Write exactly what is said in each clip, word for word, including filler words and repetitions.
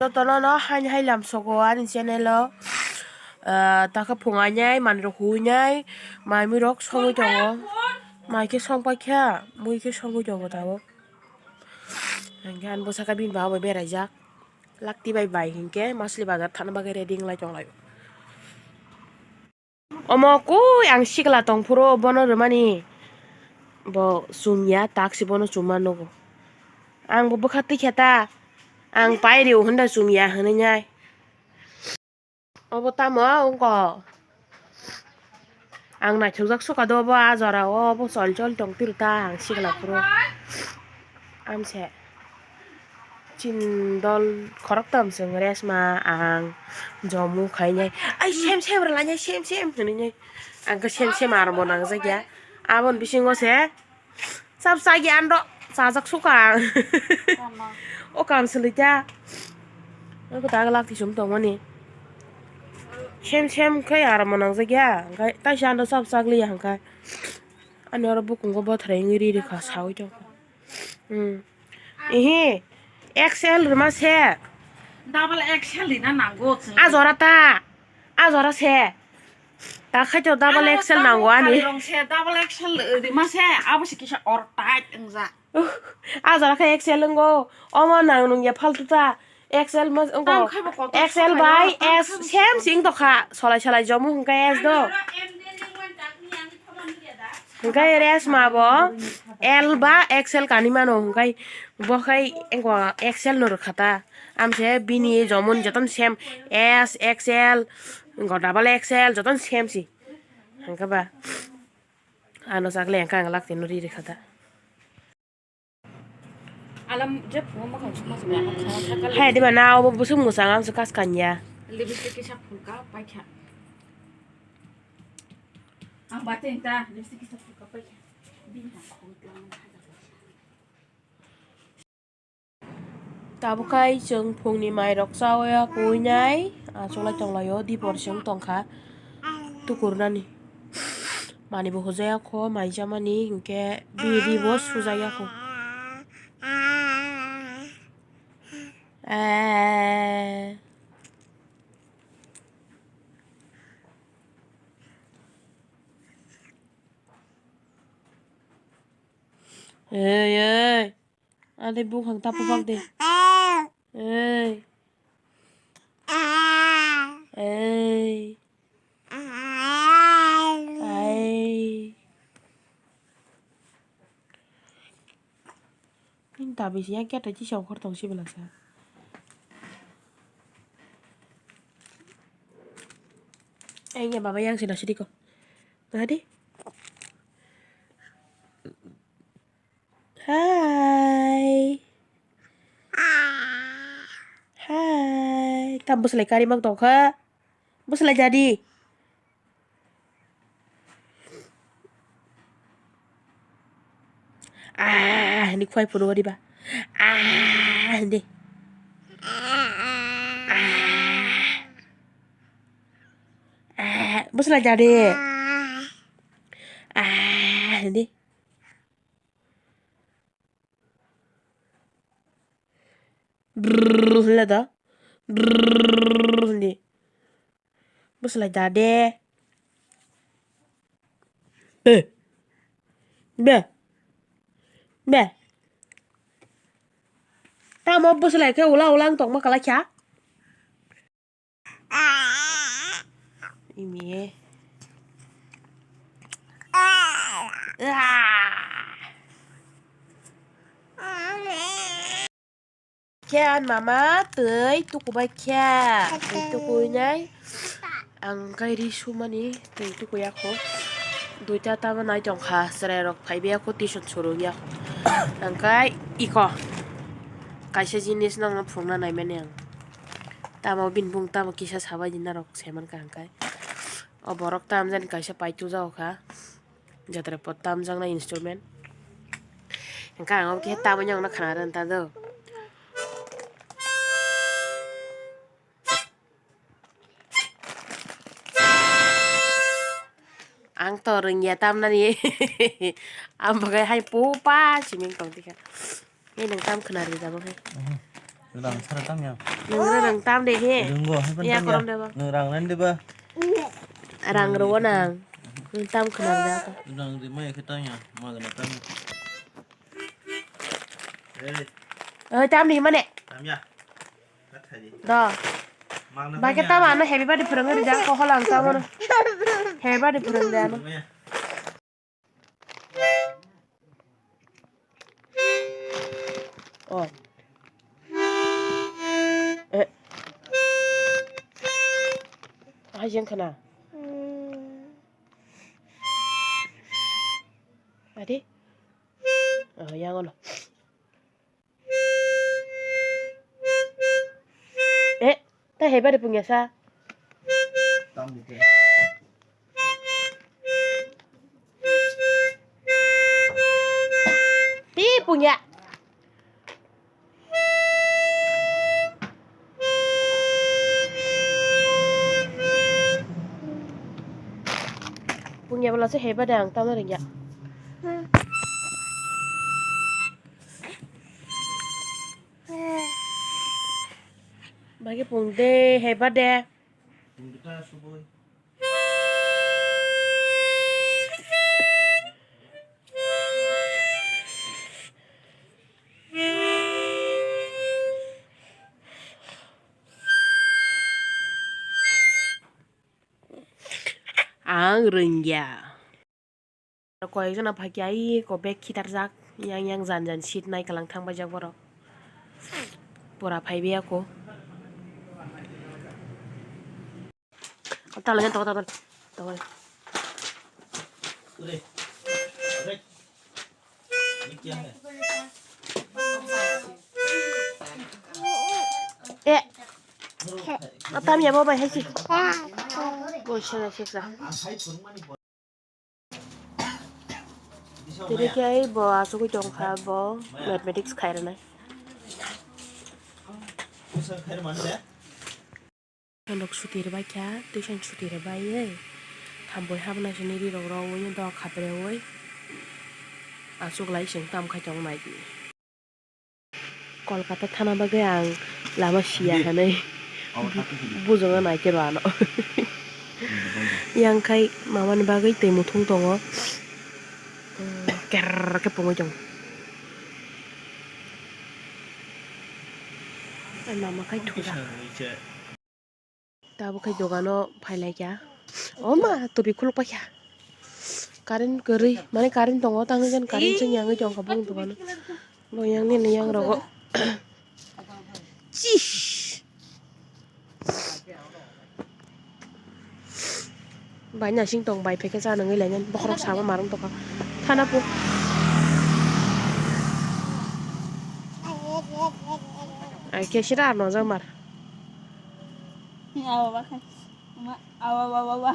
Jotono no haini hai lam sogo ani channel o, ah, takhe phungainai, manwi rok huinai, mai mui rok songwi tongo, mai khe song paikha, mui khe songwi tongo tabuk. Hingke ani bwsakhe bini baba bai beraijak, lakti bai bai hingke masli bazar thana bagwi ready wnglai tonglaio. Omo koi ang sikla tongphuru bono rwmani, bo chumya taksi bono chuma nugo. Ang bo bwkha twi khe ta, ang pai rw hwnda chumya hwnwi nai. Obo tamo wngkha? Ang naithokjak sukha do obo ah jora o, obo chol chol tong phuru ta ang sikla phuru. Amse. Chindol khoroktham chwng resma ang jomu khainai. Ai, sem sem rwlainai, sem sem hwnwi nai. Ang khe sem sem armo nangjakya. Aboni bisingo se chap chagi andro chajak sukha ang. O kam swlwi ta. Ang khe ta glak tisum tongmani. Sem sem khe armo nangjakya. Hwnkhe taisa andro chap chak liya hwnkhe. Ani oro bukungo bothrai wngwi ri rikha saui tongkha. Hmm. Ihi, X L rwma se. Double X L rina nango chwng. A jora ta. A jora se. Ta khaito double X L nango ani. Rong se double X L rima se, abo se kisa or tight wngja. A jora khe X L wngo. Omo nang nungya faltu ta. X L mo wngkha. Tam khai bo kotor X L bai S same sing tokha. Solai solai jomu hwnkhe S do. Hwnkhe resma bo L ba X L kani mano hwnkhe bo khai wngkha X L no rwkha ta. Amse bini jomun joton same S, X L, wngkha double X L joton same si. Hwnkhe ba ano chakle hwnkhe ang lak tino ri rwkha ta. Alam je phungo mwkhang sukma sukma ang khana thakal. Hai, diba na obo busuk mwsang ang se kas kanya. Lipstick kisa phulka paikha. Ang bate ta lipstick kisa phulka paikha. Bini tang khong tlang haja. Tabuk khai chwng phungni mairok chaui ya kuinai, achuk lai tong laio, dipor se wng tong kha, tukur nani. Mani bo hojak ya kho, mai cha mani, hinkhe bini ri bo sujak ya kho. Eh. Ei, ei. Ani buphang tapu bak de. Ei. Ei. Ai. Ning tabi si yang keta chi song khor tong si belaksa. Ei, ya baba yang sida sidi ko. Tadi. Hai. Hai. Tam bwslai kari mak tong kha. Bwslai jadi. Ah, ini khuai phuru wari ba. Ah, ini. Ah. Ah, bwslai jadi. Ah, ini. Brrrr hwnle do. Brrrr hwnle. Bwslai da de. Be. Be. Be. Tamo bwslai khe ula ula wng tongma kwlai kha. Imiye. Khe ani mama twi tukubai khe. Twi tukuinai. Ang khe ri sumani twi tukuya kho. Duita tamo nai tongkha, chwrairok phaibai kho, tuition swrwngya kho. Ang khe iko kaisa jinis nokno phunukna naimani ang. Tamo bini bung tamo kisa sabai di norok saimankha ang khe. O borok tamjani kaisa paitujagokha. Jatra pot tamjaknai instrument. Hwnkhe ang obo khe tamoni ang no khna rwna ta do. Ang to rwngya tamnani. Ang bo khe hai pupa siming tong tikha. Ei nwng tam khna rwjak bo khe. Mhm. Rang sara tam ya. Nwng rang tam de he. Runggo, hai pan Ya, tam ya. Korom de ba. Nwng rang nan de ba. Rang rwo nang. Nwng tam khna da. Rang de mai khe tam ya. Ma gana tam ya. Hey, Oi, tam ni mane. Tam ya. Kat hai di. Do. Magna Ba tam ke ya. Tam ano happy birthday phwrwngwi rijak, ko holang tam ano. Happy birthday phwrwng de ano. Tam ya. Oh. Eh. Hai jeng khana. Adi. Oh, yang ono. Eh, ta happy birthday pungya sa. Tam di te. Ti pungya. Pungya bala se happy birthday ang tamna ringya. Bagi pung de happy birthday. Ang rwngya. Koyekjona phaikya, ai ko bag khitarjak, yang yang jan jan seat nai kwlang thang baijak borok. Pura phaibai ako. Tala jan tokol tokol tokol. Eh, atam ya bo bai hai si. Bo sega sega. Tini khe bo asugwi tongkha, bo mathematics khairwnai. Nok suti rwbaikha, tuition suti rwbaiwi thambwi habna sini rirok rwui dok khapreui achuklai chwng tam khai tong naidi. Kolkata thana bagwi ang lama siya hinwi bujongno naikhe rw ano. Yang khai mamani bagwi twi muthung tongo. Ker khe pungwi tongo. Mama khai thuda. Tabuk khe dogano phailaikha. O ma, topi khuluk paikha. Current kwrwi, mane current tongo, tangwi jan current chwng yangwi tongkha bong dogano. Bo yang nini yang rogo. Chis. Bai nasing tong bai pheke cha nangwi lainani bokhorok sama marwng tongkha. Thana po. Ai khe sira ano jamar. Awa ba khai. Ma, awa, awa, awa, awa.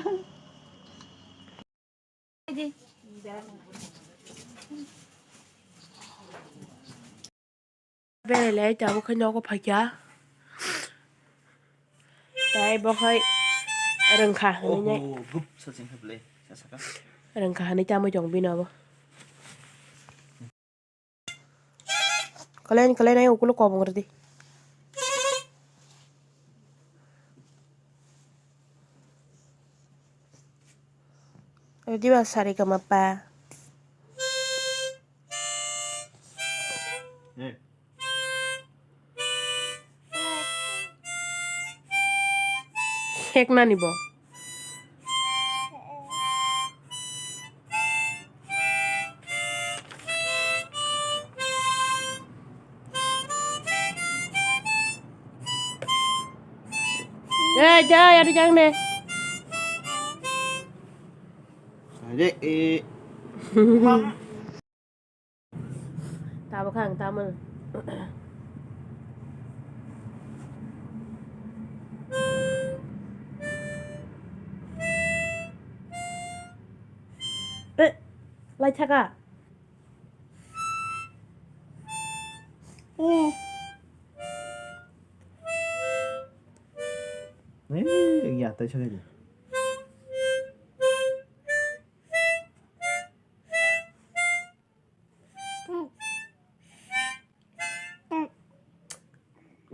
Berele, tabuk khai nogo phaikha. Tai bo khai rwngkha hinwi nai. Oho, gup sa chengkha belai, sa saka. Rwngkha hinwi tamwi tong bini abo. Kalai, kalai nai ukulo kobong rwdi. Rwdi ba sari kama pa. Heknani bo. Eh, jai, adi jang ne. Ade, eh. Tabuk kha ang tamo. Eh, lai thaka. Eh, ya, tai sakai.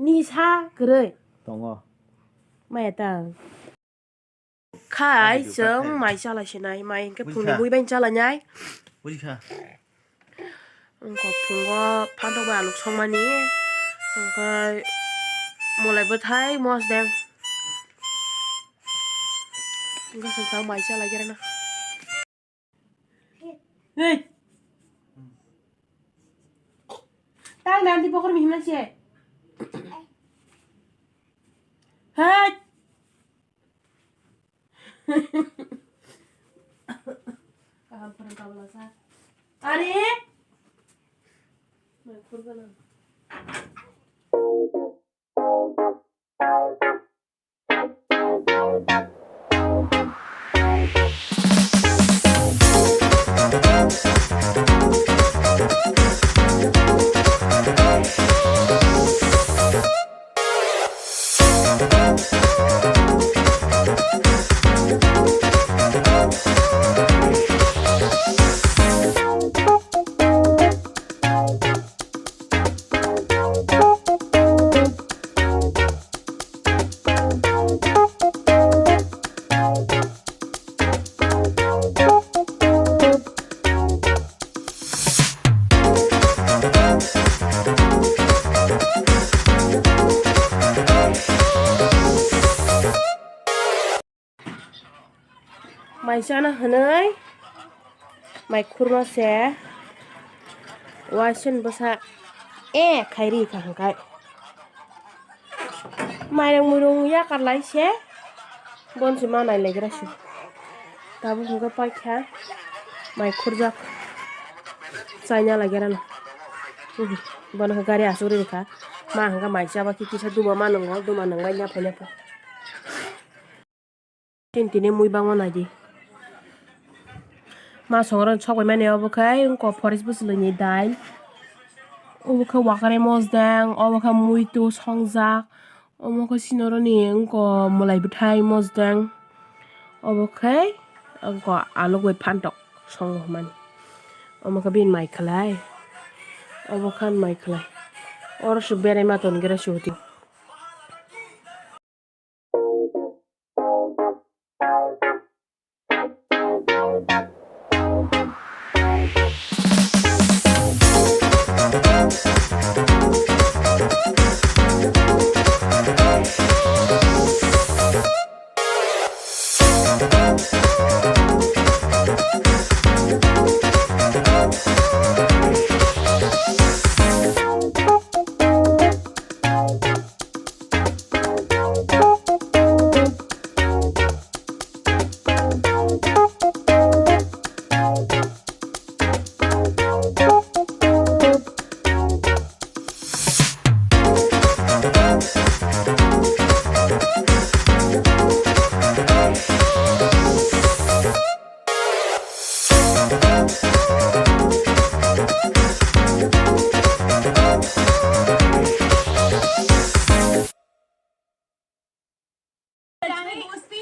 Nisa kwrwi. Tongo. Maya tang. Khai chwng mai chala sinai, mai hwnkhe phungni mui bai chala nai. Buji kha. Wngkha phungo phantok bai aluk songmani, wngkha mwlai bwthai mosdeng. Wngkha chwng tang mai chala gerana. Hey. Tang nanti bokhor mihimna se. Hey. Kaham phwrwng kabla sa. Are. Mai khurgana. Mai chana hwnwi mai khurma se waising bwsa e khai ri kha hwnkhe. Mairung muirung yakar lai se, bon se ma nai lai gra se. Tabuk hwnkhe paikha mai khurjak, chaina lai gra no. Bono hwnkhe gari asugri rwkha, ma hwnkhe mai chaba khe kisa duma ma nwngo, duma nwngbai naphai naphai. Tin tini mui bangma naidi. Ma songroni sok bai mani obo khe wngkha forest bwswlwini dal. Obo khe wakre mosdeng, obo khe muitu songjak, omo khe sinoroni wngkha mwlai bwthai mosdeng, obo khe wngkha aluk bai phantok songo hwnmani. Omo khe bini mai khwlai, obo khe ani mai khwlai. Oro se berai ma ton gra se hwti.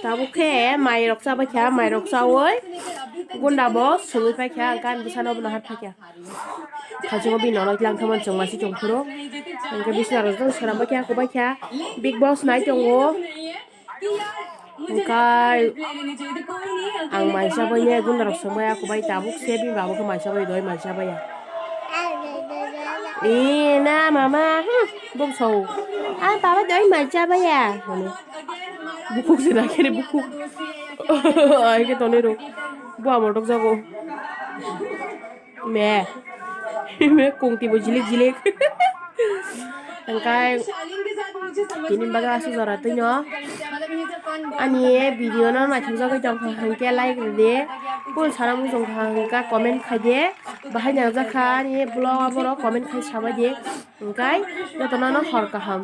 Tabuk khe mai rok chabai kha, mai rok chaui gunda bo sungui pai kha, hwnkhe ani bwsano bono har phai kha. Khachigo bini nono tlang thangmani chwng masi chwng phuru, hwnkhe bisna rok jang swnam bai kha, kubai kha, Bigg Boss nai tongo. Hwnkhe ang mai chabai ya, gunda rok sungbai ya, kubai tabuk se bini babo khe mai chabai doi, mai chabai ya. Ee, na mama, hmm, bung sao. Ah, baba doi mai chabai ya. Hwnwi. Bukhuk se na khe bukhuk. Ai khe tonwi rw. Bo amol tok jago. Me. Me kungti bo jilik jilik. Hwnkhe tini bagwi aswk jora twino. Ani video no naithok jagwi tongkha hwnkhe like rwdi. Kung sana muchung kha hwnkhe comment khaidi. Bahai nangjakha ani vlog o borok comment khai sabaidi. Hwnkhe jotono no hor kaham.